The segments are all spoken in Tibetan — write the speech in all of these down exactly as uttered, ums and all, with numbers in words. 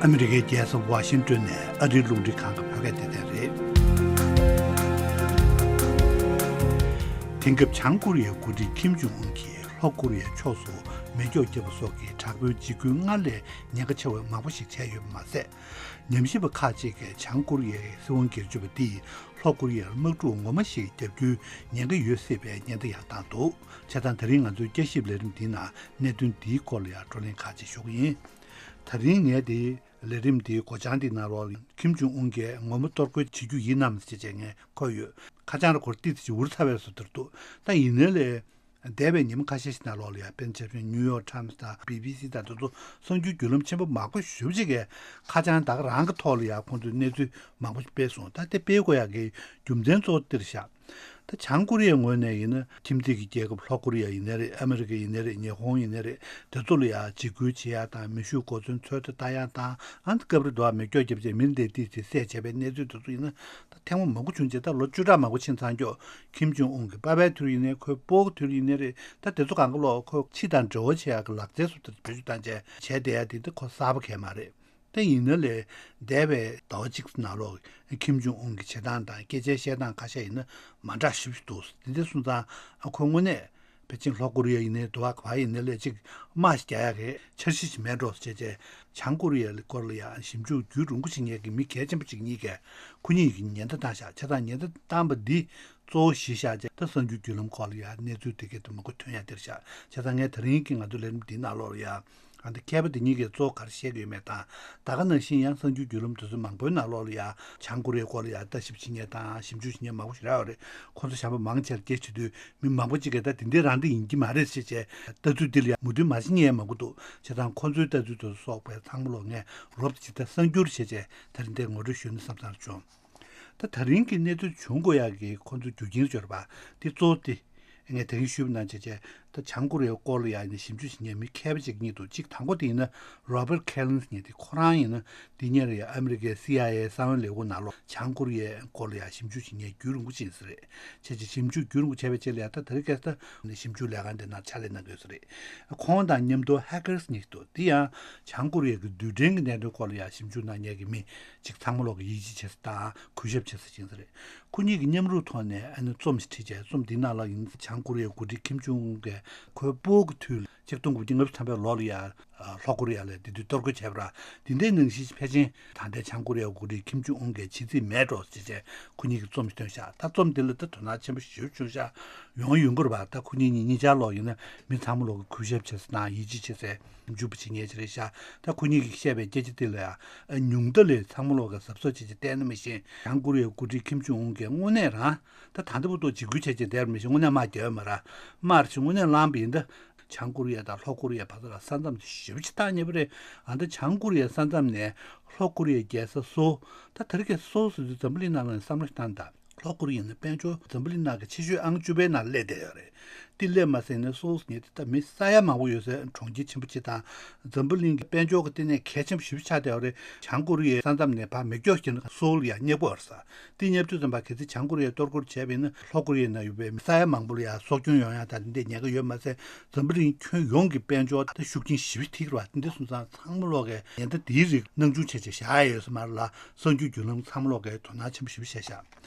ཨ་མི་རི་ཀའི་རྒྱལ་ས་ཝ་ཤིང་ཏོན་ནས་ཨ་རིའི་རླུང་འཕྲིན་ཁང་གི་བོད་སྐད་སྡེ་ཚན་རེད། དེང་སྐབས་བྱང་ཀོ་རི་ཡའི་འགོ་ཁྲིད་ཁིམ་ཇུང་ཨུན་གྱིས་ལྷོ་ཀོ་རི་ཡའི་ཕྱོགས་སུ་མེ་སྒྱོགས་བརྒྱབ་པ་སོགས་ཀྱི་དྲག་པོའི་འཇིགས་སྐུལ་སྔར་ལས་ཉེན་ཁ་ཆེ་བ་མང་པོ་ཞིག་བྱས་ཡོད་པ་མ་ཟད། ཉམས་ཞིབ་པ་ཁག་ཅིག་གིས་བྱང་ཀོ་རི་ཡའི་སྲིད་དབང་སྒེར་གཅོད་པ་འདིས་ལྷོ་ཀོ་རི་ཡར་དམག་འཁྲུག་ངོ་མ་ཞིག་བརྒྱབ་རྒྱུའི་ཉེན་ཁ་ཡོད་སྲིད་པའི་ཉེན་བརྡ་ཡང་བཏང་འདུག་བྱས་ཙང་ད་རིང་ང་ཚོའི་བསྐྱར་ཞིབ་ལས་རིམ་འདིའི་ནང་གནད་དོན་འདིའི་སྐོར་ལ་ཡང་བགྲོ་གླེང་ཁག་ཅིག་ཞུ་གི་ཡིན། ད་རིང་ངས་དེ་ལས་རིམ་འདིའི་སྒོ་བྱང་འདིའི་ནང་ལོགས་ལ་ཁིམ་ཇུང་ཨུན་གྱིས་ངོ་མ་གཏོར་རྒོལ་བྱེད་རྒྱུ་ཡིན་ནམ་ཞེས་བྱས་ངས་འཁོད་ཡོད། ཁ་བྱང་ར་སྐོར་ཏིག་ཙམ་ཅིག་འུར་ཚ་བའི་བཟོ་ལྟར་འདུག་ད་ཡིན་ནའི་ལས། འདས་པའི་ཉིན་མོ་ཁ་ཤས་ཤིག་ནང་ལོགས་ལ་ཡང་དཔེར་ན་ཆ་བཞག་ན་ནིའུ་ཡོག་ཊའིམ་སི་དང་བི་བི་སི་དང་དེ་ཚོ་གསར་འགྱུར་བརྒྱུད་ལམ་ཆེན་པོ་མང་པོ་ཞེ་པོ་ཅིག་གིས་ཁ་བྱང་ད་ག་རང་གི་ཐོག་ལ་ཡང་ཁོང་ཚོས་གནས་ཚུལ་མང་པོ་ཞིག་སྤེལ་སོང་། ད་དེ་སྤེལ་དགོས་ཡག་གི་རྒྱུ་མཚན་གཙོ་བོ་འདིར་བཞག་ད་བྱང་ཀོ་རི་ཡའི་ངོས་ནས་ཡིན་ན་ཁྱིམ་མཚེས་ཀྱི་རྒྱལ་ཁབ་ལྷོ་ཀོ་རི་ཡ་ཡིན་ནའི་རེད། ཨ་མི་རི་ཀ་ཡིན་ནའི་རེད། ཉི་ཧོང་ཡིན་ནའི་རེད། དེ་ཚོ་ལ་ཡང་འཇིགས་སྐུལ་བྱེད་ཡག་དང་མེ་ཤུགས་གོ་མཚོན་ཚོད་ལྟ་ལྟ་ཡག་དང་ཨ་ནི་སྐབས་རེ་འདུག་མེ་སྒྱོགས་བརྒྱབ་བྱས་མི་འདི་འདི་དེ་བསད་བྱས་པའི་གནས་ཚུལ་དེ་ཚོ་ཡིན་ན། ད་ཐེངས་མ་མང་པོ་བྱུང་རྗེས་ད་ལོ་བཅུ་ཕྲག་མང་པོ་ཕྱིན་ཚར་ཀྱོག་ཁིམ་ཇུང་ཨུན་གྱི་པ་ཕའི་དུས་ཡིན་ནའི་ཁོའི་སྤོ་གི་དུས་ཡིན་ནའི་རེད། ད་དེ་ཚོ་གང་ག་ལོག་ཁོ་ཕྱི་དང་འབྲེལ་བ་བྱེད་ཡག་གི་ལག་རྩལ་སོགས་དེ་བེད་སྤྱོད་བཏང་བྱས་བྱས་བསྡད་ཡག་དེ་ད་ཁོ་གསར་པ་གང་ཡང་མ་རེད། ད་ཡིན་ན་ལས་འདས་པའི་ཟླ་བ་གཅིག་ནང་ལོག་ཁིམ་ཇུང་ཨུན་གྱི་བྱེད་སྟངས་དང་སྐད་ཆ་བཤད་སྟངས་ཁ་ཤས་ཡིན་ན་མ་འདྲ་ཞིབ་ཞིབ་འདུག་དེ་འདྲ་སོང་ཙང་ཁོ་དངོས་གནས། ཕལ་ཆེར་ལྷོ་ཀོ་རི་ཡ་ཡིན་ནའི་འདུག་བ་ག་བ་ཡིན་ནའི་ལས་གཅིག་དམག་ཞིག་རྒྱག་ཡག་གི་འཆར་གཞི་ཞིག་མེད་འགྲོ་ཟེར་བྱས་བྱས་བྱང་ཀོ་རི་ཡའི་སྐོར་ལ་ཡང་ཞིབ་འཇུག་རྒྱུན་རིང་པོ་བྱེད་མཁན་གྱི་མི་གལ་ཆེན་པོ་གཅིག་གཉིས་ཀས་ཁོ་གཉིས་ཀྱིས་ཉེན་བརྡ་བཏང་བཞག་བྱས་ཙང་ཉེན་བརྡ་བཏང་བ་འདི་གཙོ་བོ་གཞི་བཞག་བྱས་ད་གསར་འགྱུར་བརྒྱུད་ལམ་ཁག་ལ་ཡང་གནས་ཚུལ་དེ་གས་དུ་མ་གོ་ཐོན་ཡག་འདིར་བཞག་བྱས་ཙང་ངས་ད་རིང་གི་ང་ཚོའི་ལས་རིམ་འདིའི་ནང་ལོགས་ལ་ཡང་ཨ་འདི་མཁས་པ་འདི་གཉིས་ཀས་གཙོ་བོ་ག་རེ་བཤད་ཀྱི་ཡོད་མེད་དང་ད་ག་ནང་བཞིན་ཡང་གསར་འགྱུར་བརྒྱུད་ལམ་དེ་ཚོ་མང་པོའི་ནང་ལོགས་ལ་ཡང་བྱང་ཀོ་རི་ཡའི་སྐོར་ལ་ཡང་ལྟ་ཞིབ་བྱེད་མཁན་དང་ཞིབ་འཇུག་བྱེད་མཁན་མང་པོ་ཞིག་རག་ཡོད་རེད། ཁོ་ཚོ་གཞན་པ་མང་ཆེར་སྐད་ཆ་དུས། མི་མང་པོ་ཅིག་གིས་ད་དེ་འདྲའི་རང་བདེན་ཡིན་གྱི་མ་རེད་ཟེར་བྱས་ལྟ་ཚུལ་འདི་ལ་ཡང་མོས་མཐུན་མ་བྱེད་མཁན་མང་པོ་འདུག་བྱས་ཙང་ཁོ་ཚོའི་ལྟ་ཚུལ་དེ་ཚོ་སོགས་པའི་ཚང་མ་ལོག་ངས་རོབ་ཙམ་ཅིག་ད་གསར་འགྱུར་བྱས་བྱས་ད་རིང་འདིར་ངོ་སྤྲོད་ཞུས་ན་བསམ་བསམ་བྱུང་། ད་ད་རིང་གི་གནས་ཚུལ་བྱུང་དགོས་ཡག་གི་ཁོ་ཚོའི་རྒྱུ་རྐྱེན་ཟེར་བ་འདི་གཙོ་བོ་དེ་ངས་ད་གིན་ཞུས་པ་ནང་བྱས་བྱས་ད་བྱང་ཀོ་རི་ཡའི་སྐོར་ལ་ཡང་ནས་ཞིབ་འཇུག་བྱེད་མཁན་མི་མཁས་པ་ཅིག་གཉིས་འདུག་གཅིག་དང་པོ་དེ་ཡིན་ན་Robert Kellens་ཟེར་མཁན་དེ་ཁོ་རང་ཡིན་ན། དེ་སྔོན་ལ་ཡང་ཨ་མི་རི་ཀའི་སི་ཨའི་ཨེ་གསང་བའི་ལས་ཁུངས་ནང་ལོགས་བྱང་ཀོ་རི་ཡའི་སྐོར་ལ་ཡང་ཞིབ་འཇུག་བྱེད་མཁན་རྒྱུན་རིང་པོ་ཅིག་ཡིན་ས་རེད། བྱས་ཙང་ཞིབ་འཇུག་རྒྱུན་རིང་པོ་བྱས་པའི་རྗེས་ལ་ཡང་ད་དེ་རིང་ཁ་སང་ཞིབ་འཇུག་ལས་ཁང་དེ་ནང་ཕྱག་ལས་གནང་གི་ཡོད་ས་རེད། ཁོང་དང་མཉམ་དུ་ཧེ་ཀར་སི་གཉིས་འདུག་དེ་ཡང་བྱང་ཀོ་རི་ཡ་གི་རྡུལ་ཕྲན་གྱི་གནད་དོན་སྐོར་ལ་ཡང་ཞིབ་འཇུག་གནང་མཁན་གྱི་མི་གཅིག་ཚང་མ་ལོག་གི་ཡིད་ཆེས་བྱེད་ས་དང་གུས་ཞབས་བྱེད་ས་ཅིག་ཡིན་ས་རེད། ཁོ་གཉིས་ཀྱིས་མཉམ་རུབ་ཐོག་ནས་ཨ་ནི་རྩོམ་ཞིག་བྲིས་བྱས་རྩོམ་འདིའི་ནང་ལ་ཡིན་བྱང་ཀོ་རི་ཡའི་འགོ་ཁྲིད་ཁིམ་ཇུང་ཨུན་གྱིས་ཁོའི་སྤོ་གི་དུས་ལ། ཆིག་སྟོང་དགུ་བརྒྱ་ལྔ་བཅུ་ཐམ་པའི་ལོ་ལ་ཡང་ལྷོ་ཀོ་རི་ཡ་ལ་དེ་དུས་གཏོར་རྒོལ་བྱས་པ་ར། དེ་འདྲའི་ནང་བཞིན་ཕལ་ཆེར་ད་ལྟའི་བྱང་ཀོ་རི་ཡའི་འགོ་ཁྲིད་ཁིམ་ཇུང་ཨུན་གྱིས་བྱེད་རྩིས་མེད་འགྲོ་ཟེར་བྱས་ཁོ་གཉིས་ཀྱིས་རྩོམ་ཞིག་བཏོན་ཤག་ད་རྩོམ་དེ་ལ་ད་དོ་སྣང་ཆེན་པོ་ཞེ་པོ་བྱུང་ཤག་ཡོང་ཡོང་གི་རེད་པ། ད་ཁོ་གཉིས་གཉིས་གཉིས་ཆར་ལོག་ཡིན་ན་མི་ཚང་མ་ལོག་གི་གུས་ཞབས་བྱེད་ས་དང་ཡིད་ཆེས་བྱེད་སའི་འཇུག་པ་བྱེད་མཁན་ཅིག་རེད་ཤག་ད་ཁོ་གཉིས་ཀྱིས་བཤད་པའི་སྐད་ཆ་དེ་ལ་ཡང་ཉུང་མཐའ་ལ་ཚང་མ་ལོག་གི་གཟབ་གཟབ་བྱེད་ཅིག་བལྟས་ན་མི་ཤེས། བྱང་ཀོ་རི་ཡའི་འགོ་ཁྲིད་ཁིམ་ཇུང་ཨུན་གྱིས་དངོས་གནས་རང་ད་ད་ལྟ་བར་དུ་འཇིགས་སྐུལ་བྱས་ཅིག་བསྡད་པ་མི་ཤེས། དངོས་གནས་དམག་རྒྱག་ཡོད་མ་རེད། དམག་རེད་ཅེས་དངོས་གནས་ལངས་པ་ཡིན་ད། བྱང་ཀོ་རི་ཡ་དང་ལྷོ་ཀོ་རི་ཡ་བར་དུ་ལ་ས་མཚམས་དེ་ཞེ་པོ་ཅིག་བཏང་ཉེ་པོ་རེད། ཨ་ད་བྱང་ཀོ་རི་ཡའི་ས་མཚམས་ནས་ལྷོ་ཀོ་རི་ཡའི་རྒྱལ་ས་སོལ། ད་དེ་རིང་ཁ་སང་སོལ་ཟེར་དུས་འཛམ་བུ་གླིང་ནང་ལ་བསམ་བློ་བཏང་དང་། ལྷོ་ཀོ་རི་ཡ་ནི་དཔལ་འབྱོར་འཛམ་བུ་གླིང་ནང་གི་ཆེ་ཤོས་ཨང་བཅུ་པའི་ནང་སླེབས་བསྡད་ཡོད་རེད། དེ་སླེབས་མ་ཟིན་ནས་སོལ་ཟེར་མཁན་དེ་ད་མི་ས་ཡ་མང་པོ་ཡོད་སའི་གྲོང་ཁྱེར་ཆེན་པོ་ཅིག་དང་། འཛམ་བུ་གླིང་གི་དཔལ་འབྱོར་གྱི་ལྟེ་གནས་གལ་ཆེན་པོ་ཞེ་པོ་ཆགས་བསྡད་ཡོད་རེད། བྱང་ཀོ་རི་ཡའི་ས་མཚམས་ནས་ཕར་མེ་སྒྱོགས་ཁྱེར་ན་སོལ་ལ་ཡང་སྙེག་པོ་ཡོད་རེད་ས། དེ་སྙེག་དུས་ཙམ་པ་གལ་སྲིད་བྱང་ཀོ་རི་ཡས་གཏོར་རྒོལ་བྱས་པ་ཡིན་ན་ལྷོ་ཀོ་རི་ཡའི་ནང་ཡོད་པའི་མི་ས་ཡ་མང་པོ་ལ་ཡང་སྲོག་སྐྱོན་ཡོང་ཡ་དང་དེ་འདྲའི་ཉེན་ཁ་ཡོད་མ་ཟད། འཛམ་བུ་གླིང་ཁྱོན་ཡོངས་ཀྱི་དཔལ་འབྱོར་ད་ཤུགས་རྐྱེན་ཞེ་པོ་ཐེབས་ཀྱི་རེད་པ། དེ་འདྲ་སོང་ཙང་ཚང་མ་ལོག་གིས་ཉེན་བརྡ་འདིའི་རིགས་སྣང་ཆུང་བྱས་བྱས་བཞག་ཡ་ཡོད་ས་མ་རེད་ལ། གསར་འགྱུར་བརྒྱུད་ལམ་ཚང་མ་ལོག་གིས་དོ་སྣང་ཆེན་པོ་ཞེ་པོ་བྱས་ཤག་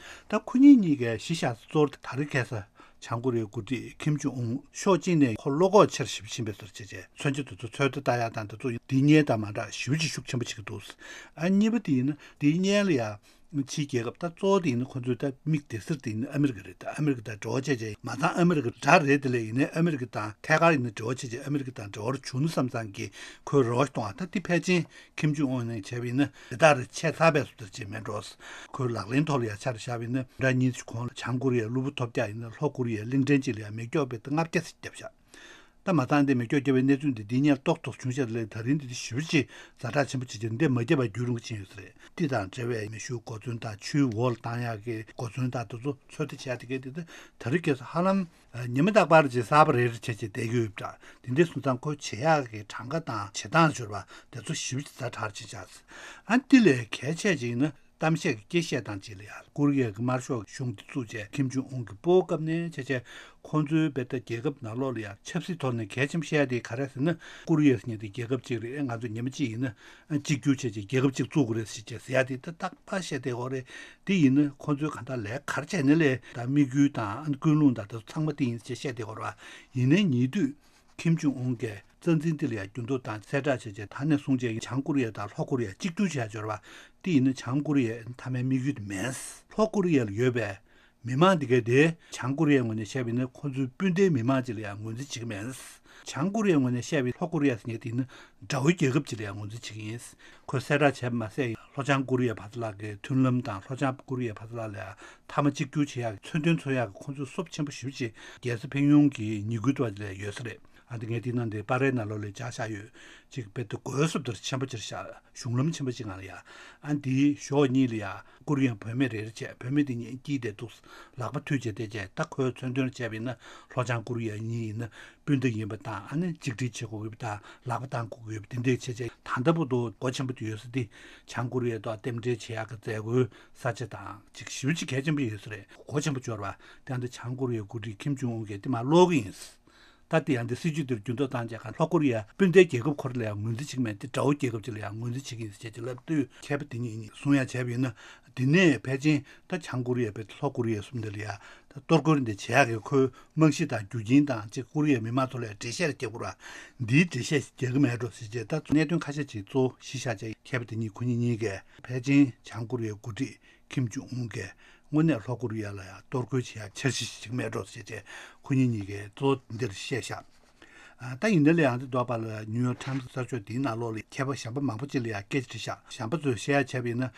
ད་ཁོ་གཉིས་གཉིས་ཀའི་གཞི་བཞག་ས་གཙོ་བོ་ད་རེས་ཁ་སང་བྱང་ཀོ་རི་ཡའི་འགོ་ཁྲིད་ཁིམ་ཇུང་ཨུན་ཕྱོགས་གཅིག་ནས་ཁོ་བློ་ཁོག་ཆེར་ཞེ་པོ་ཕྱིན་པའི་བཟོ་འདྲ་བྱས་བྱས་མཚོན་ཆ་དེ་ཚོ་ཚོད་ལྟ་ལྟ་ཡ་དང་དེ་ཚོ་འདི་སྔོན་དང་མ་འདྲ་ཞེ་པོ་ཅིག་ཤུགས་ཆེན་པོ་བྱེད་ཀྱི་འདུག་ཨ་གཉིས་པ་དེ་ཡིན་ན་དེའི་སྔོན་ལ་ཡ། ཕྱིའི་རྒྱལ་ཁབ་ད་གཙོ་བོ་དེ་ཡིན་ན་ཁོ་ཚོའི་ད་དམིགས་བསྡད་ས་དེ་ཡིན་ན་ཨ་མི་རི་ཀ་རེད། ད་ཨ་མི་རི་ཀ་དང་འབྲེལ་བ་བྱས་བྱས་མ་ཚང་ཨ་མི་རི་ཀ་འདྲ་རེད། དེ་ལས་ཡིན་ནའི་ཨ་མི་རི་ཀ་དང་ཐད་ཀར་ཡིན་ན་འབྲེལ་བ་བྱས་བྱས་ཨ་མི་རི་ཀ་དང་འབྲེལ་བ་བྱུང་ན་བསམ་ཙང་གི་ཁོའི་རེ་བ་གཏོང་བ་ད་དེ་ཕལ་ཆེར་ཁིམ་ཇུང་ཨུན་ནས་བྱས་པ་ཡིན་ན་དེ་དག་རེ་ཆད་ཚར་བའི་བཟོ་འདྲ་ཅིག་མེད་འགྲོ། ཁོའི་ལག་ལེན་ཐོག་ལ་ཡ་ཆ་རེ་བཞག་པ་ཡིན་ན་ཟླ་གཉིས་གོང་ལ་བྱང་ཀོ་རི་ཡའི་གློ་བུར་ཐོལ་རྒྱག་ཡིན་ན་ལྷོ་ཀོ་རི་ཡའི་གླིང་ཕྲན་ཅིག་ལ་ཡ་མེ་སྒྱོགས་སྤེལ་ཏེ་ལྔ་བརྒྱ་ཙམ་བརྒྱབ་ཤག་ད་མ་ཚང་འདི་མེ་སྒྱོགས་བརྒྱབ་པའི་གནས་ཚུལ་འདི་འདི་སྔོན་ཏོག་ཏོག་བྱུང་ཤག་དེ་ལས་ད་རིང་འདི་འདི་ཞེ་པོ་ཅིག་ཛ་དྲག་ཆེན་པོ་ཅིག་ཅིག་འདི་མ་བརྒྱབ་པ་རྒྱུན་རིང་པོ་ཕྱིན་ཡོད་ས་རེད། འདི་དང་འབྲེལ་བའི་མེ་ཤུགས་གོ་མཚོན་དང་ཆུའི་འོག་ལ་བཏང་ཡག་གི་གོ་མཚོན་དང་དེ་ཚོ་ཚོད་ལྟ་བྱས་དེ་གས་འདི་ད་ད་རིང་ཁ་སང་ཧ་ལམ་ཉི་མ་རྟག་པར་ཅིག་གསར་པ་རེ་རེ་བྱས་བྱས་བསྡད་ཀྱི་ཡོད་པ་འདྲ། དེ་འདྲ་སོང་ཙང་ཁོ་བྱེད་ཡག་གི་གྲངས་ཀ་དང་བྱེད་སྟངས་འབྱོར་བ་དེ་ཚོ་ཞེ་པོ་ཅིག་ཛ་དྲག་ཕྱིན་ཤག་ཨ་འདི་ལས་གལ་ཆེ་ཅིག་ཡིན་ན། གཏམ་བཤད་ཀྱི་སྐད་བཤད་སྟངས་ཅིག་ལ་ཡ། ཀོ་རི་ཡ་གི་དམར་ཤོག་གཞུང་དེ་བཙུགས་བྱས་ཁིམ་ཇུང་ཨུན་གྱི་སྤོ་བོ་སྐབས་ནས་བྱས་བྱས་ཁོང་ཚོའི་བེ་ད་རྒྱལ་ཁབ་ནང་ལོགས་ལ་ཡ་ཆབ་སྲིད་ཐོག་ནས་གལ་ཆེན་པོ་བཤད་ཡ་དེ་ག་རེ་ཟེར་ན། ཀོ་རི་ཡ་ཟེར་མཁན་དེ་རྒྱལ་ཁབ་ཅིག་རེད། ང་ཚོ་ཉི་མ་གཅིག་ཡིན་ན་གཅིག་གྱུར་བྱས་བྱས་རྒྱལ་ཁབ་ཅིག་བཙུགས་དགོས་རེད་ཟེར་བྱས་ཟེར་ཡ་དེ་ད་རྟག་པར་བཤད་བསྡད་ཡོད་རེད། དེ་ཡིན་ན་ཁོང་ཚོས་གང་ལྟར་ལས་ཀ་ག་རེ་བྱས་ནའི་ལས་ད་དམིགས་ཡུལ་དང་ཀུན་སློང་དང་ད་ཚང་མ་དེ་ཡིན་ཟེར་བཤད་བསྡད་ཡོད་རེད་བ། ཡིན་ནའི་ཉེ་དུས་ཁིམ་ཇུང་ཨུན་གྱིས་རྩ་འཛིན་དེ་ལ་ཡང་འགྱུར་ལྡོག་བཏང་གསལ་བསྒྲགས་བྱས་རྗེས་ད་ནས་བཟུང་བྱས་བྱང་ཀོ་རི་ཡ་དང་ལྷོ་ཀོ་རི་ཡ་གཅིག་གྱུར་བྱས་འབྱོར་བ། དེ་ཡིན་ན་བྱང་ཀོ་རི་ཡའི་མཐའ་མའི་དམིགས་ཡུལ་དེ་མིན། ལྷོ་ཀོ་རི་ཡ་ལ་ཡོད་པའི་མི་མང་འདི་གས་དེ་བྱང་ཀོ་རི་ཡའི་ངོས་ནས་བཤད་པ་ཡིན་ན་ཁོ་ཚོའི་སྤུན་ཟླའི་མི་མང་ཅིག་ལ་ཡང་ངོས་འཛིན་བྱེད་ཀྱི་མིན། བྱང་ཀོ་རི་ཡའི་ངོས་ནས་བཤད་པའི་ལྷོ་ཀོ་རི་ཡ་ཟེར་མཁན་དེ་ཡིན་ན་དགྲ་བོའི་རྒྱལ་ཁབ་ཅིག་ལ་ཡང་ངོས་འཛིན་བྱེད་ཀྱི་ཡིན། ཁོས་གསལ་བསྒྲགས་བྱས་པ་མ་ཟད་ལྷོ་བྱང་ཀོ་རི་ཡ་བར་དུ་ལ་གི་མཐུན་ལམ་དང་ལྷོ་བྱང་ཀོ་རི་ཡ་བར་དུ་ལ་ལ་ཡང་མཐའ་མ་གཅིག་གྱུར་བྱེད་ཡག་གི་མཚོན་དོན་མཚོན་ཡག་གི་ཁོང་ཚོས་སྲོལ་ཆེན་པོ་ཞེ་པོ་ཅིག་རྒྱལ་ས་ཕིང་ཡོང་གི་ཉེ་ཁུལ་དུ་ལ་ཡོད་ས་རེད། ཨ་འདི་ངས་འདི་ནང་འདི་པར་རིས་ནང་ལོགས་ལ་བཅར་བཞག་ཡོད། ཅིག་དཔེ་དེ་དགོས་སོབ་དེར་ཆེན་པོ་ཅིག་བཞག་གཞུང་ལམ་ཆེན་པོ་ཅིག་ངང་ལ་ཡ། ཨ་འདིའི་གཞོགས་གཉིས་ལ་ཡ་ཀོ་རི་ཡ་བུད་མེད་རེ་རེ་བྱས་བུད་མེད་དེ་གཉིས་དཀྱིལ་དེ་འདུག་ལག་པ་མཐུད་བྱས་བསྡད་བྱས་ད་ཁོའི་མཚོན་དོན་བྱས་པ་ཡིན་ན་ལྷོ་བྱང་ཀོ་རི་ཡ་གཉིས་ཡིན་ན་སྤུན་ཟླ་ཡིན་པ་དང་ཨ་ནི་གཅིག་སྒྲིལ་བྱེད་དགོས་ཀྱི་དང་ལག་པ་བཏང་དགོས་ཀྱི་དེ་འདྲས་བྱས་བྱས་ད་ལྟ་བུ་དུ་སྒོ་ཆེན་པོ་དེ་ཡོད་ས་དེ་བྱང་ཀོ་རི་ཡ་དང་རྟེན་འབྲེལ་བྱེད་ཡག་གི་མཛད་སྒོའི་ས་ཆ་དང་ཅིག་ཞེ་པོ་ཅིག་གལ་ཆེན་པོ་ཡོད་ས་རེད། གོ་ཆེན་པོ་འབྱོར་བ་དེ་ཡང་དུ་བྱང་ཀོ་རི་ཡའི་འགོ་ཁྲིད་ཁིམ་ཇུང་ཨུན་གྱིས་དེ་མར་ཀློག་གི་ཡིན། ད་དེ་ཡང་དེ་སྲིད་ཇུས་དེར་འགྱུར་ལྡོག་བཏང་རྗེས་ཁ་ལྷོ་ཀོ་རི་ཡ་སྤུན་ཟླའི་རྒྱལ་ཁབ་ཁོ་ར་ལ་ཡང་ངོས་འཛིན་བྱེད་ཀྱི་མེད་དེ་དགྲ་བོ་རྒྱལ་ཁབ་ཅིག་ལ་ཡང་ངོས་འཛིན་བྱེད་ཀྱི་ཡིན་ཟེར་བྱས་ཅིག་ལབ་དུས་མཁས་པ་དེ་གཉིས་གཉིས་བཟུང་ཡ་བྱས་པ་ཡིན་ན་དེ་ནས་ཕལ་ཆེར་ད་བྱང་ཀོ་རི་ཡ་བས་ལྷོ་ཀོ་རི་ཡ་གསུམ་དེ་ལ་ཡ་ད་གཏོར་རྒོལ་འདི་བྱེད་ཡག་གི་ཁོའི་རྨང་གཞི་དང་རྒྱུ་རྐྱེན་དང་ཅིག་ཀོ་རི་ཡའི་མི་མང་ཚོ་ལ་འགྲེལ་བཤད་རྒྱག་དགོས་ར། འདིའི་འགྲེལ་བཤད་རྒྱག་གི་མེད་འགྲོ་ཟེར་བྱས་ད་གནད་དོན་ཁ་ཤས་ཅིག་གཙོ་བོ་གཞི་བཞག་བྱས་མཁས་པ་དེ་གཉིས་ཁོ་གཉིས་གཉིས་ཀས་ཕལ་ཆེར་བྱང་ཀོ་རི་ཡའི་འགོ་ཁྲིད་ཁིམ་ཇུང་ཨུན་གྱིས་དངོས་གནས་ལྷོ་ཀོ་རི་ཡ་ལ་ཡང་གཏོར་རྒོལ་བྱེད་ཡག་འཆར་གཞི་ཞིག་མེད་འགྲོ་ཟེར་བྱས་ཁོ་གཉིས་གཉིས་ཀས་གཙོ་བོ་འདིར་བཤད་ཤག་ཨ་ད་ཡིན་ན་ལས་ཡང་དེ་འདོགས་པ་ལ་ནིའུ་ཡོག་ཊའིམ་སི་གསར་ཤོག་འདིའི་ནང་ལོགས་ལ་མཁས་པ་གཞན་པ་མང་པོ་ཅིག་ལ་ཡང་སྐད་ཆ་དྲིས་ཤག་གཞན་པ་ཚོས་བཤད་ཡ་བྱས་པ་ཡིན་ན་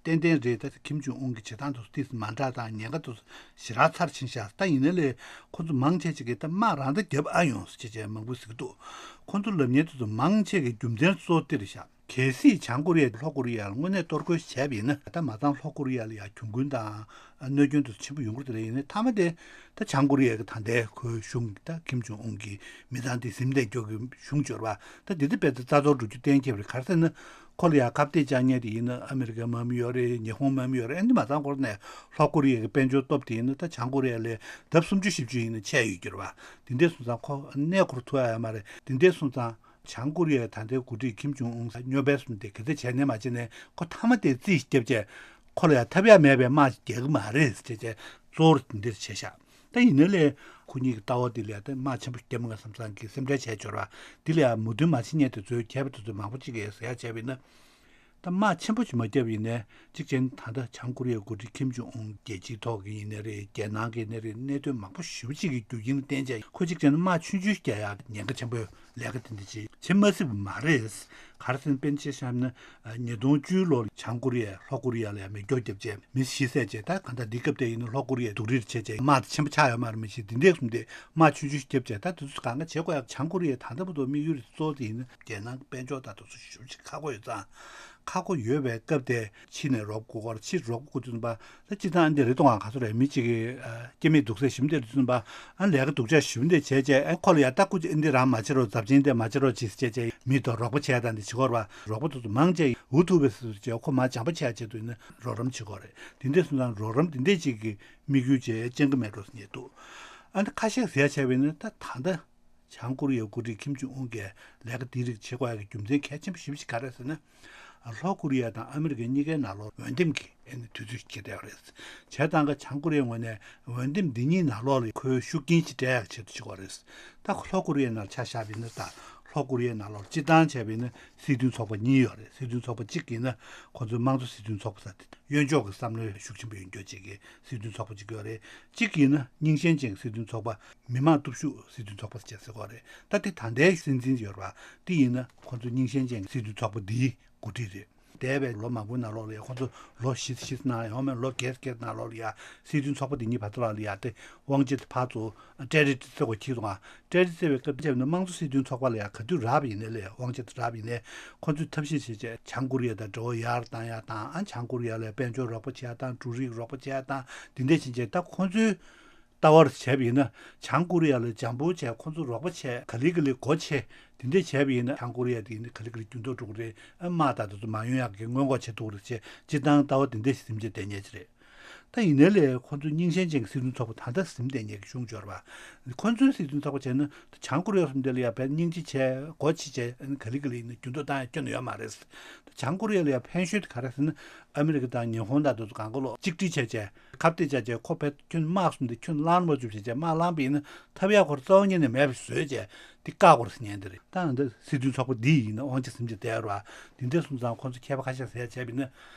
ཏན་ཏན་རེད། ད་ཁིམ་ཇུང་ཨུན་གྱི་བྱེད་སྟངས་དེ་ཚོ་ཏོག་ཙམ་མ་འདྲ་དང་ཉེན་ཁ་དེ་ཚོ་ཞེ་དྲག་ཚར་ཕྱིན་ཤག་ད་ཡིན་ན་ལས་ཁོ་ཚོ་མང་ཆེ་ཅིག་གིས་ད་དམག་རང་ད་བརྒྱབ་ཨ་ཡོང་ཟེར་བྱས་བྱས་མང་པོས་ཟེར་གྱི་འདུག་ཁོ་ཚོ་ལབ་མཁན་དེ་ཚོ་མང་ཆེ་གི་རྒྱུ་མཚན་གཙོ་བོ་འདི་རེད་ཤག་གལ་སྲིད་བྱང་ཀོ་རི་ཡས་ལྷོ་ཀོ་རི་ཡ་ལ་དངོས་གནས་གཏོར་རྒོལ་བྱས་པ་ཡིན་ན་ད་མ་ཚང་ལྷོ་ཀོ་རི་ཡ་ལ་ཡང་གྱོང་གུན་དང་གནོད་སྐྱོན་དེ་ཆེན་པོ་ཡོང་གི་རེད་དེ། ཡིན་ནའི་མཐའ་མ་དེ་ད་བྱང་ཀོ་རི་ཡ་གི་ད་ལྟའི་ཁོའི་གཞུང་ད་ཁིམ་ཇུང་ཨུན་གྱི་མི་ཚང་དེ་ཟིན་བྲིས་འགྱོ་གི་གཞུང་འབྱོར་བ་ད་དེ་དེ་དཔེ་ད་རྩ་གཏོར་འགྲོ་རྒྱུ་གཏན་འཁེལ་བ་རེད། ག་རེ་ཟེར་ན་ཁོ་ལ་ཡང་ཁ་གཏད་བཅག་མཁན་དེ་ཡིན་ན་ཨ་མི་རི་ཀའི་དམག་མི་ཡོད་རེད། ཉི་ཧོང་དམག་མི་ཡོད་རེད། ཨ་ནི་མ་ཚང་ཁོ་ནས་ལྷོ་ཀོ་རི་ཡ་གི་དཔལ་འབྱོར་སྟོབས་དེ་ཡིན་ན་ད་བྱང་ཀོ་རི་ཡ་ལས་ལྡབ་སུམ་ཅུ་བཞི་བཅུ་ཡིན་ན་ཆེ་ཡོད་རྒྱུ་རེད་བ། དེ་འདྲས་སོང་ཙང་ཁོ་གནས་ཁོར་ཐུག་ཡ་ཡོད་མ་རེད། དེ་འདྲས་སོང་ཙང་། བྱང་ཀོ་རི་ཡའི་ད་ལྟའི་འགོ་ཁྲིད་ཁིམ་ཇུང་ཨུན་སྨྱོ་ཧྥེ་གསུམ་དེ་ག་ཚད་བྱས་ནས་མ་བྱས་ནས་ཁོ་མཐའ་མ་དེ་རྩིས་བརྒྱབ་བྱས་ཁོ་ལ་ཡང་ཐབས་ཡག་མེད་པའི་དམག་ཅིག་རྒྱག་གི་མ་རེད་ཟེར་བྱས་བྱས་གཙོ་བོར་འདིར་བྱས་ཤག་ད་ཡིན་ན་ལས་ཁོ་གཉིས་ཀྱི་ལྟ་བ་འདི་ལ་ཡང་ད་དམག་ཆེན་པོ་རྒྱབ་མ་དགོས་བསམ་བསམ་གྱི་སེམས་ཁྲལ་བྱས་འབྱོར་བ་འདི་ལ་ཡང་མོས་མཐུན་མ་བྱེད་མཁན་དེ་ཚོའི་མཁས་པ་དེ་ཚོ་མང་པོ་ཅིག་གིས་ཟེར་ཡག་བྱས་པ་ཡིན་ན། ད་དམག་ཆེན་པོ་ཞིག་མ་བརྒྱབ་ཡིན་ནའི་གཅིག་བྱས་ན་ད་ལྟ་བྱང་ཀོ་རི་ཡའི་འགོ་ཁྲིད་ཁིམ་ཇུང་ཨུན་རྒྱལ་སྤྱིའི་ཐོག་གི་ཡིན་ནའི་རེད། རྒྱལ་ནང་གི་ཡིན་ནའི་རེད། གནད་དོན་མང་པོ་ཞེ་པོ་ཅིག་གི་རྒྱུ་རྐྱེན་བརྟེན་བྱས་ཁོ་གཅིག་བྱས་ན་དམག་ཆུང་ཆུང་ཞིག་རྒྱག་ཡག་ཉེན་ཁ་ཆེན་པོ་ལས་ཀ་དེ་འདྲ་ཅིག་བྱེད་མ་སྲིད་པ་མ་རེད། ག་རེ་ཟེར་ན་དཔེར་ན་ཆ་བཞག་ན་ཉིས་སྟོང་བཅུ་ལོར་བྱང་ཀོ་རི་ཡས་ལྷོ་ཀོ་རི་ཡ་ལ་ཡང་མེ་སྒྱོགས་བརྒྱབ་བྱས་མི་ཤི་བསད་བྱས། ད་གང་ལྟར་འདི་སྐབས་དེ་ཡིན་ན་ལྷོ་ཀོ་རི་ཡས་སྡུག་རུས་བྱས་བྱས་དམག་དེ་ཆེན་པོ་ཆགས་ཡོད་མ་རེད། མི་ཤི་འདི་འདྲས་གསུམ་དེ་དམག་ཆུང་ཆུང་ཞིག་བརྒྱབ་བྱས་ད་དེ་ཚོ་གང་ག་བྱེད་དགོས་ཡག་བྱང་ཀོ་རི་ཡའི་ད་ལྟ་བར་དུ་དམིགས་ཡུལ་གཙོ་བོ་དེ་ཡིན་ན་རྒྱལ་ནང་དཔལ་འབྱོར་དང་དེ་ཚོ་ཞེ་པོ་ཅིག་ཁག་པོ་ཡོད་ཙང་། ཁག་པོ་ཡོད་པའི་སྐབས་དེ་ཕྱི་ནས་རོགས་པ་དགོས་ཀྱི་རེད། ཕྱིར་རོགས་པ་དགོས་དུས་ཙམ་པ་ད་སྤྱིར་བཏང་ཨ་འདི་རེད་གཏོང་བ་ག་ཚོད་རེད། མི་གཅིག་གིས་ཨ་སྐྱེ་མེད་སྡུག་ཚད་ཞིམ་དེ་རེད་དུས་ཙམ་པ་ཨ་ལས་ཀ་སྡུག་ཅག་ཞིམ་དེ་བྱས་བྱས་ཨ་ཁོ་ལ་ཡ་ད་སྐུ་མཁྱེན་འདི་རང་མ་བྱེད་རོགས། རྫབ་ཆེན་དེ་མ་བྱེད་རོགས་ཅིག་བྱས་བྱས་མི་དང་རོགས་པ་བྱས་དང་འདི་བྱེད་དགོས་རེད་བ། རོགས་པ་དེ་ཚོ་མང་ཆེ་འུ་ཐུག་པའི་སྲིད་ཚུལ་བྱས་ཁོ་མ་སྦྱང་པ་བྱས་ཡ་ཆེད་དུ་ཡིན་ན་རོགས་རམ་བྱེད་དགོས་རེད། དེ་འདྲས་སོང་ཙང་རོགས་རམ་དེ་འདྲས་ཅིག་གི་དམིགས་ཡུལ་བྱས་ཅང་གི་མེད་འགྲོ་ཟེར་ཉེས་འདུག་ཨ་ནི་ཁ་ཤས་ཟེར་ཡ་བྱས་པ་ཡིན་ན་ད་ད་ལྟ། བྱང་ཀོ་རི་ཡའི་འགོ་ཁྲིད་ཁིམ་ཇུང་ཨུན་གྱིས་ལས་ཀ་འདི་རིགས་བྱེད་དགོས་ཡག་གི་རྒྱུ་མཚན་གལ་ཆེན་པོ་ཞེ་པོ་ཅིག་ག་རེ་ཟེར་ན། ལྷོ་ཀོ་རི་ཡ་དང་ཨ་མི་རི་ཀའི་གཉིས་ཀའི་ནང་ལོགས་འོས་འདེམས་ཀྱི་ཨ་ནི་དུས་ཚོད་ཅིག་སླེབས་ཡོད་རེད། བྱས་ཙང་ཀ་བྱང་ཀོ་རི་ཡའི་ངོས་ནས་འོས་འདེམས་འདི་གཉིས་ནང་ལོགས་ལ་ཁོའི་ཤུགས་རྐྱེན་ཅིག་སྤྲད་ཡག་ཆེད་དུ་བྱེད་དགོས་རེད། ད་ལྷོ་ཀོ་རི་ཡའི་ནང་ཆ་བཞག་པ་ཡིན་ན་ད་ལྷོ་ཀོ་རི་ཡའི་ནང་ལོགས་སྤྱིར་བཏང་བྱས་པ་ཡིན་ན་སྲིད་དོན་ཚོགས་པ་གཉིས་ཡོད་རེད། སྲིད་དོན་ཚོགས་པ་གཅིག་ཡིན་ན་ཁོ་ཚོའི་དམངས་གཙོ་སྲིད་དོན་ཚོགས་པ་ཟེར་ཏེ་གཡོན་ཕྱོགས་ཀྱི་བསམ་བློ་ཤུགས་ཆེན་པོ་ཡོད་མཁན་ཅིག་གི་སྲིད་དོན་ཚོགས་པ་གཅིག་ཡོད་རེད། གཅིག་ཡིན་ན་རྙིང་ཞེན་ཅན་གྱི་སྲིད་དོན་ཚོགས་པ། མི་དམངས་སྟོབས་ཤུགས་སྲིད་དོན་ཚོགས་པ་ཟེར་ཟེར་གྱི་ཡོད་རེད། ད་དེ་ད་ལྟའི་སྲིད་འཛིན་ཡོད་རེད་བ། དེ་ཡིན་ན་ཁོ་ཚོ་རྙིང་ཞེན་ཅན་གྱི་སྲིད་དོན་ཚོགས་པ་འདིའི་འགོ་ཁྲིད་རེད། འདས་པའི་ལོ་མང་པོའི་ནང་ལོགས་ལ་ཁོ་ཚོ་ལོ་བཞི་བཞི་གནང་ཡོང་མེད་ལོ་བརྒྱད་བརྒྱད་ནང་ལོགས་ལ་ཡ་སྲིད་དོན་ཚོགས་པ་འདི་གཉིས་བར་དུ་ལ་ལ་ཡ་དེ་དབང་ཆ་དེ་ཕར་ཚུར་སྤྲད་རེས་བརྩི་དགོས་ཁྱེར་སོང་ང་། སྤྲད་རེས་བརྩི་བའི་སྐབས་བྱས་ན་དམངས་གཙོ་སྲིད་དོན་ཚོགས་པ་ལ་ཡ་ག་དུས་རག་པ་ཡིན་ནའི་ལས་དབང་ཆ་དེ་རག་པ་ཡིན་ནའི་ཁོ་ཚོས་ཐབས་ཤེས་བྱས་བྱས་བྱང་ཀོ་རི་ཡ་དང་འབྲེལ་བ་ཡར་བཏང་ཡ་དང་ཨ་བྱང་ཀོ་རི་ཡ་ལ་དཔལ་འབྱོར་རོགས་པ་བྱེད་ཡ་དང་འབྲུ་རིགས་རོགས་པ་བྱེད་ཡ་དང་འདི་འདྲས་བྱས་བྱས་ད་ཁོ་ཚོའི་ ལྟ་བར་བྱས་པ་ཡིན་ན། བྱང་ཀོ་རི་ཡ་ལ་འཇམ་པོ་བྱས། ཁོ་ཚོ་རོགས་པ་བྱས། ག་ལེ་ག་ལེ་སྒོ་ཕྱེ། དེ་འདྲས་བྱས་པ་ཡིན་ན། བྱང་ཀོ་རི་ཡ་དེ་ཡིན་ན་ག་ལེ་ག་ལེ་འགྱུར་ལྡོག་འགྲོ་གི་རེད། ཨ། དམག་དང་དེ་ཚོ་མ་ཡོང་ཡག་གི་སྔོན་འགོག་བྱེད་ཐུབ་ཀྱི་རེད་ཅེས། སྤྱིར་བཏང་ལྟ་བ་དེ་འདྲས་ཞིག་འཛིན་བྱས་བསྡད་མཁན་ཅིག་རེད། ད་ཡིན་ནའི་ལས་ཁོ་ཚོ་རྙིང་ཞེན་ཅན་གྱི་སྲིད་དོན་ཚོགས་པ་ད་ལྟ་འཛིན་བསྡད་མཁན་གྱི་གཞུང་འབྱོར་བ། ཁོ་ཚོའི་སྲིད་དོན་ཚོགས་པ་བྱས་ན། ད་བྱང་ཀོ་རི་ཡ་སོགས་འདི་ལ་ཡ་ཕར་སྙིང་རྗེ་བྱས། སྒོ་ཕྱེ་བྱས། ག་ལེ་ག་ལེ་ཡིན་ན་འགྱུར་ལྡོག་བཏང་ཡ་སྐྱོན་ཡོད་མ་རེད། ད་བྱང་ཀོ་རི་ཡ་ལ་ཡ་ཕན་ཤོས་དེ་ག་རེ་ཟེར་ན། ཨ་མི་རི་ཀ་དང་ཉི་ཧོང་དང་དེ་ཚོ་གང་ག་ལོག་གཅིག་སྒྲིལ་བྱས་བྱས། ཁ་གཏད་བཅག་བྱས། ཁོ་ཕར་ཁྱོན་དམག་གསུམ་དེ་ཁྱོན་བླང་མ་བཅུག་བྱས་བྱས། དམག་བླངས་པ་ཡིན་ན་ཐབས་ཡག་ཁོ་ར་རྩ་བ་ཉིད་ནས་མེད་པ་བཟོས་བྱས། དེ་བཀག་དགོས་རེད་ཟེར་མཁན་དེ་རེད། ད་འདི་སྲིད་དོན་ཚོགས་པ་འདི་ཡིན་ན་དབང་ཆ་ཟིན་བྱས་བསྡད་ཡོད་རེད་བ། དེ་འདྲ་སོང་ཙང་ཁོ་ཚོ་མཁས་པ་ཁ་ཤས་ཟེར་ཡ་བྱས་པ་ཡིན་ན།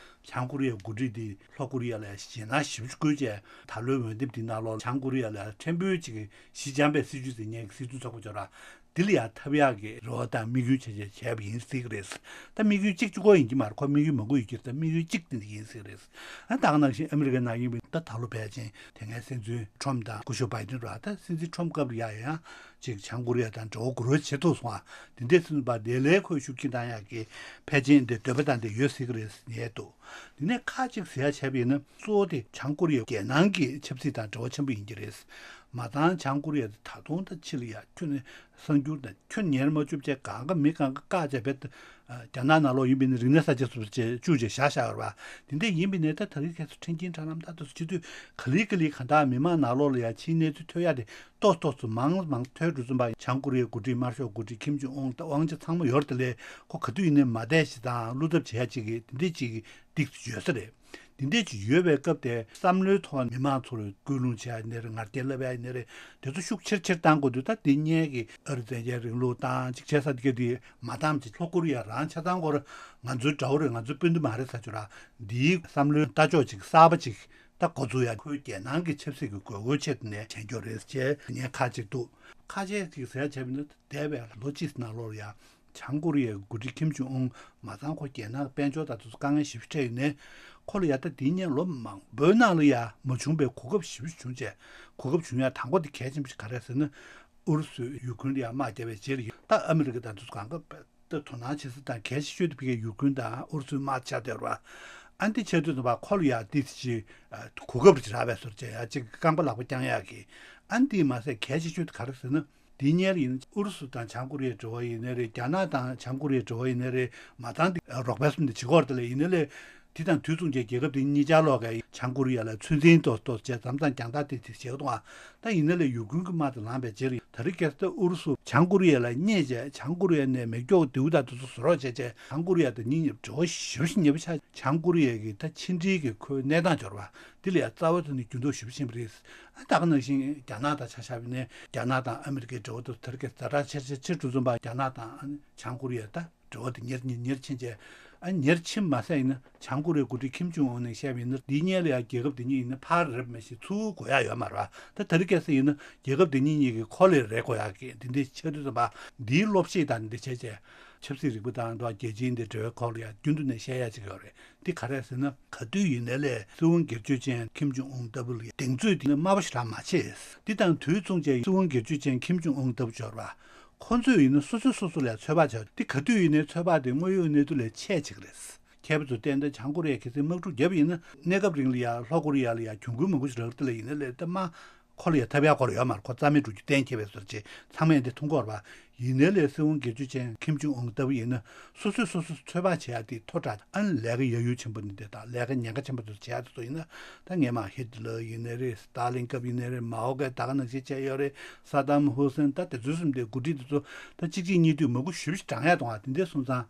བྱང་ཀོ་རི་ཡའི་འགོ་ཁྲིད་དེ་ལྷོ་ཀོ་རི་ཡ་ལ་ཞེད་སྣང་ཞེ་པོ་ཅིག་བསྐུལ་བྱས། ད་ལོའི་འོས་འདེམས་འདི་ནང་ལོགས་བྱང་ཀོ་རི་ཡ་ལ་ཕྲན་བུ་ཅིག་གི་ཞི་འཇམ་པའི་སྲིད་བྱུས་ཟེར་མཁན་གྱི་སྲིད་དོན་ཚོགས་པ་འབྱོར་བ། འདི་ལ་ཡང་ཐབས་ཡག་གི་རེ་བ་དང་དམིགས་ཡུལ་བྱས་བྱས་བྱས་པ་ཡིན་སྲིད་ཀྱི་རེད། ད་དམིགས་ཡུལ་གཅིག་གཅིག་པོ་ཡིན་གྱི་མ་རེད། ཁོ་དམིགས་ཡུལ་མང་པོ་ཡོད་ཀྱི་རེད། ད་དམིགས་ཡུལ་གཅིག་དེ་འདི་ཡིན་སྲིད་ཀྱི་རེད། ཨ། ད་ག་ནང་བཞིན་ཨ་མི་རི་ཀའི་ནང་ཡིན་པའི་ད་ད་ལོ་ཕལ་ཆེར་དེ་སྔའི་སྲིད་འཛིན་ཁྲོམ་དང་སྐུ་ཞབས་བྷའི་ཌེན་རེད་བ། ད་སྲིད་འཛིན་ཁྲོམ་སྐབས་ལ་ཡ་ཡང་ཅིག་བྱང་ཀོ་རི་ཡ་དང་འབྲེལ་བ་འགུལ་རོགས་བྱེད་ཐུབ་སོང་བ། དེ་འདྲའི་སྲིད་འཛིན་པ་དེ་ལས་ཁོས་ཤུགས་རྐྱེན་བཏང་ཡག་གི་ཕལ་ཆེར་འདི་འདོད་པ་དང་འདི་ཡོད་སྲིད་ཀྱི་རེད་ཟེར་ཉེན་འདུག་དེ་ནས་ཁག་ཅིག་ཟེར་ཡ་བྱས་པ་ཡིན་ན། གཙོ་བོ་དེ་བྱང་ཀོ་རི་ཡ་རྒྱལ་ནང་གི་ཆབ་སྲིད་དང་འབྲེལ་བ་ཆེན་པོ་ཡིན་གྱི་རེད། མ་ཚང་བྱང་ཀོ་རི་ཡ་དེ་ད་དུང་ད་ཕྱི་ལ་ཡ་ཁྱོན་ནས་གསར་འགྱུར་དང་ཁྱོན་ཉེར་མ་བཅུ་བཅས་གང་ག་མི་གང་ག་བཀག་བྱས་པའི། རྒྱ་ནག་ནང་ལོགས་ཡིན་པ་ཡིན་ན་རིག་གནས་གསར་བརྗེ་སོགས་བཅས་བཅུག་བྱས་བཞག་བཞག་ཡོད་རེད་བ། དེ་འདྲ་ཡིན་པ་ཡིན་ན་ད་ད་རེས་ཁ་སང་ཁྲིན་ཅིན་ཁྲང་ལམ་ད་དུ་སྤྱི་འཐུས་ག་ལེ་ག་ལེ་གང་ལྟར་མི་མང་ནང་ལོགས་ལ་ཡ་ཕྱིའི་གནས་ཚུལ་ཐོས་ཡ་དེ་ཏོག་ཏོག་ཙམ་མང་མང་ཐོས་འགྲོ་ཙམ་པ། བྱང་ཀོ་རི་ཡའི་འགོ་ཁྲིད་དམར་ཤོག་འགོ་ཁྲིད་ཁིམ་ཇོང་ཨུན་ད་དབང་ཆ་ཚང་མ་ཡོད་རེད། དེ་ལས་ཁོ་ག་དུས་ཡིན་ནའི་མ་བསྡད་ཞིག་དང་བློ་འཚབ་བྱེད་ཡ་ཅིག་གི་དེ་འདྲ་ཅིག་གི་སྡིགས་ཡོད་ས་རེད། དེ་འདྲ་ཅིག་ཡོད་པའི་སྐབས་དེ་བསམ་བློའི་ཐོག་མི་མང་ཚོར་སྐུལ་སློང་བྱེད་ཡ་ཡིན་ནའི་རེད། ང་རྒྱལ་བསླབ་ཡ་ཡིན་ནའི་རེད། དེ་ཚོ་ཤུགས་ཆེར་ཆེར་བཏང་དགོས་དུས། ད་དེ་སྔའི་གི་ཨ་རི་བཙན་རྒྱལ་རིང་ལུགས་དང་ཅིག་བྱས་ས་དེ་ག་དེ་མ་བཏང་ཅིག་ལྷོ་ཀོ་རི་ཡ་རང་ཆ་ཚང་སྐོར་ང་ཚོའི་དགྲ་བོ་རེད། ང་ཚོའི་སྤུན་ཟླ་མ་རེད་ཟེར་ཆོག་ར། འདིའི་བསམ་བློའི་ལྟ་ཕྱོགས་ཅིག་གསར་པ་ཅིག་ད་འགོ་འཛུགས་ཡ། ཁོའི་རྒྱལ་ནང་གི་ཆབ་སྲིད་ཀྱི་དགོས་མཁོ་ཆེད་དུ་ནས་བྱས་འགྱོ་རེད་ཅེས་ཉེན་ཁ་ཅིག་འདུག་ཁ་ཤས་ཅིག་ཟེར་བྱས་པ་ཡིན་ན། འདས་པའི་ལོ་གཅིག་ནང་ལོགས་ལ་ཡ་བྱང་ཀོ་རི་ཡའི་འགོ་ཁྲིད་ཁིམ་ཇོང་ཨུན་མ་ཚང་ཁོ་རྒྱལ་ནང་གི་དཔལ་འབྱོར་དང་དེ་ཚོ་དཀའ་ངལ་ཞེ་པོ་འཕྲད་ཡོད་ནའི། ཁོ་ལ་ཡ་ད་དེའི་སྔོན་ལོ་མང་པོའི་ནང་ལ་ཡ་མ་བྱུང་བའི་གོ་སྐབས་ཞེ་པོ་བྱུང་བྱས། གོ་སྐབས་བྱུང་ཡ་དང་པོ་དེ་གལ་ཆེན་པོ་ཞིག་ག་རེ་ཟེར་ན། ཨུ་རུ་སུས་ཡུ་ཁུ་རེན་ལ་ཡ་དམག་བརྒྱབ་པའི་རྗེས་ལ་ཡིན། ད་ཨ་མི་རི་ཀ་དང་དེ་ཚོ་གང་ག་ད་དོ་སྣང་བྱེད་ས་དང་གལ་ཆེ་ཤོས་དེ་ཕ་གིའི་ཡུ་ཁུ་རེན་དང་ཨུ་རུ་སུའི་དམག་ཆགས་བསྡད་རེད་བ། ཨ་འདི་བྱས་དུས་ཙམ་པ་ཁོ་ལ་ཡ་ཏོག་ཙམ་ཅིག་གོ་སྐབས་རེ་རག་པའི་བཟོ་འདྲ་བྱས། ཡ་ཅིག་རྐང་པ་ལག་པ་བརྐྱང་ཡག་གི། ཨ་འདི་མ་ཟད་གལ་ཆེ་ཤོས་དེ་ག་རེ་ཟེར་ན། དེའི་སྔོན་ལ་ཡིན་ན་ཨུ་རུ་སུ་དང་བྱང་ཀོ་རི་ཡའི་འབྲེལ་བ་ཡིན་ནའི་རེད། རྒྱ་ནག་དང་བྱང་ཀོ་རི་ཡའི་འབྲེལ་བ་ཡིན་ནའི་རེད། མ་ཚང་དེ་རོགས་པ་གསུམ་དེ་བྱེད་ཀྱི་ཡོད་རེད། དེ་ལས་ཡིན་ནའི་ལས། དེ་དང་དུས་མཚུངས་ཀྱི་རྒྱལ་ཁབ་དེ་གཉིས་ཆར་ལོག་གིས་བྱང་ཀོ་རི་ཡ་ལ་ཚོད་འཛིན་ཏོག་ཏོག་བྱས། མཚམས་མཚམས་རྒྱང་ཐག་དེ་དེ་བྱེད་གཏོང་བ། ད་ཡིན་ནའི་ལས་ཡུ་ཁུ་རེན་གྱི་དམག་དེ་ལངས་པའི་རྗེས་ལ་ད་རེས་ཁ་སང་ཨུ་རུ་སུ་བྱང་ཀོ་རི་ཡ་ལ་བརྙས་བྱས། བྱང་ཀོ་རི་ཡ་ནས་མེ་སྒྱོགས་མདེའུ་དང་དེ་ཚོ་བཟོ་རོགས་བྱས་བྱས། བྱང་ཀོ་རི་ཡ་དང་གཉིས་འབྲེལ་བ་ཞེ་པོ་ཞིག་ཉེ་པོ་ཆགས། བྱང་ཀོ་རི་ཡ་གི་ད་ཕྱི་འབྲེལ་གྱི་ཁོའི་གནས་སྟངས་འབྱོར་བ་འདི་ལ་ཡ་རྩ་བ་ཐོག་ནས་འགྱུར་ལྡོག་ཞེ་པོ་ཕྱིན་པ་རེད། ཨ་ད་ག་ནང་བཞིན་རྒྱ་ནག་དང་ཆ་བཞག་པ་ཡིན་ནའི། རྒྱ་ནག་དང་ཨ་མི་རི་ཀའི་འབྲེལ་བ་དེ་ད་རེས་ཁ་སང་ཛ་དྲག་ཆེར་ཆེར་ཆེར་འགྲོ་ཙམ་པ། རྒྱ་ནག་དང་ཨ་ནི་བྱང་ཀོ་རི་ཡ་ད་འབྲེལ་བ་དེ་ཉེར་ཉེར་ཉེར་ཕྱིན་བྱས། ཨ་ཉེར་ཕྱིན་མ་ཟད་ཡིན་ན་བྱང་ཀོ་རི་ཡའི་འགོ་ཁྲིད་ཁིམ་ཇོང་ཨུན་ནས་བཤད་པ་ཡིན་ན། འདིའི་སྔོན་ལ་ཡ་རྒྱལ་ཁབ་དེ་གཉིས་ཡིན་ན་ཕར་རེད་མ་གཞི་ཚུར་དགོས་ཡག་ཡོད་མ་རེད་བ། ད་ད་རེས་ཁ་སང་ཡིན་ན་རྒྱལ་ཁབ་དེ་གཉིས་གཉིས་ཀྱི་ཁོ་ལས་རེ་དགོས་ཡག་གི་དེ་འདྲའི་ཆགས་དུས་ཙམ་པ། འདིའི་བློ་ཤེད་དང་འདི་བྱས་བྱས། ཆབ་སྲིད་རིག་པ་དང་འདྲ་བ་རྒྱལ་སྤྱིའི་འདི་འབྲེལ་བའི་སྐོར་ལ་ཡ་རྒྱུན་དུ་ནས་བཤད་ཡག་ཅིག་ཡོད་རེད། འདི་ག་རེ་ཟེར་ན། ག་དུས་ཡིན་ནའི་ལས་སྲིད་དབང་སྒེར་གཅོད་ཅན་ཁིམ་ཇོང་ཨུན་ལྟ་བུ་ལ་གདེང་ཚོད་དེ་ནི་དམའ་པོ་ཞེ་དྲག་མ་བྱེད། འདི་དང་དུས་མཚུངས་བྱས་སྲིད་དབང་སྒེར་གཅོད་ཅན་ཁིམ་ཇོང་ཨུན་ལྟ་བུ་འབྱོར་བ། ཁོ་ཚོས་ཡིན་ན་སོ་སོས་སོ་སོ་ལ་ཚོད་དཔག་བྱ། འདི་ག་དུས་ཡིན་ནའི་ཚོད་དཔག་དེ་དངོས་ཡོད་གནས་ཚུལ་ལས་ཆེ་ཆེ་གི་རེད། མཁས་པ་ཚོས་བལྟས་ན་བྱང་ཀོ་རི་ཡས་གལ་སྲིད་དམག་འཁྲུག་བརྒྱབ་པ་ཡིན་ན། གནས་སྐབས་རིང་ལ་ཡ་ལྷོ་ཀོ་རི་ཡ་ལ་ཡ་གྱོང་གུན་མང་པོ་ཞིག་རག་གི་རེད། དེ་ལ་ཡིན་ནའི་ལས་ད་མ་ཁོ་ལ་ཡ་ཐབས་ཡག་ཁོ་ལ་ཡོད་མ་རེད། ཁོ་རྩ་མེད་འགྲོ་རྒྱུ་གཏན་འཁེལ་བའི་བཟོ་འདྲ་ཅིག་ཚང་མས་འདི་མཐོང་གི་ཡོད་རེད་པ། ཡིན་ནའི་ལས་སྲིད་དབང་སྒེར་གཅོད་ཅན་ཁིམ་ཇོང་ཨུན་ལྟ་བུ་ཡིན་ན། སོ་སོས་སོ་སོ་ཚོད་དཔག་བྱེད་ཡ་དེ་མཐོ་དྲགས། ཨ་ནི་ལས་ཀ་ཡ་ཡུལ་ཆེན་པོ་འདི་འདྲ་དང་ལས་ཀ་ཉེན་ཁ་ཆེན་པོ་དེ་ཚོ་བྱེད་ཡ་དེ་ཚོ་ཡིན་ན། ད་སྔོན་མ་ཧི་ཏི་ལར་ཡིན་ནའི་རེད། སི་ཏཱ་ལིན་སྐབས་ཡིན་ནའི་རེད། མའོ་གིས་ད་ག་ནང་བཞིན་བྱས་ཡོད་རེད། ས་དམ་ཧུ་སེན། ད་དེ་ཚོའི་གསུམ་དེ་འགོ་ཁྲིད་དེ་ཚོ་ད་གཅིག་གཅིག་གཉིས་དུས་མང་པོ་ཞེ་པོ་ཞིག་བགྲང་ཡ་གཏོང་བ་དེ་འདྲས་སོང་ཙང་།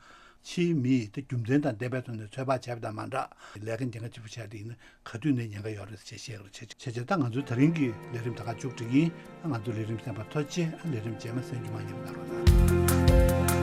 ཕྱིའི་མིས་ད་རྒྱུ་མཚན་དང་ལྡན་པའི་ཐོག་ནས་ཚོད་དཔག་བྱས་པ་དང་མ་འདྲ། ལས་ཀ་ཉེན་ཁ་ཆེན་པོ་བྱས་དེ་ཡིན་ན་ག་དུས་ནས་ཉེན་ཁ་ཡོད་རེད་ཅེས་བཤད་ཡོད་རེད། བྱས་བྱས་ད་ང་ཚོའི་ད་རིང་གི་ལས་རིམ་ད་ག་མཇུག་སྒྲིལ་གྱི་ཡིན། ང་ཚོའི་ལས་རིམ་གསན་པར་ཐུགས་རྗེ་ཆེ། ལས་རིམ་རྗེས་མ་གསན་རྒྱུ་མ་བསྙེལ་བ་གནང་རོགས་གནང་།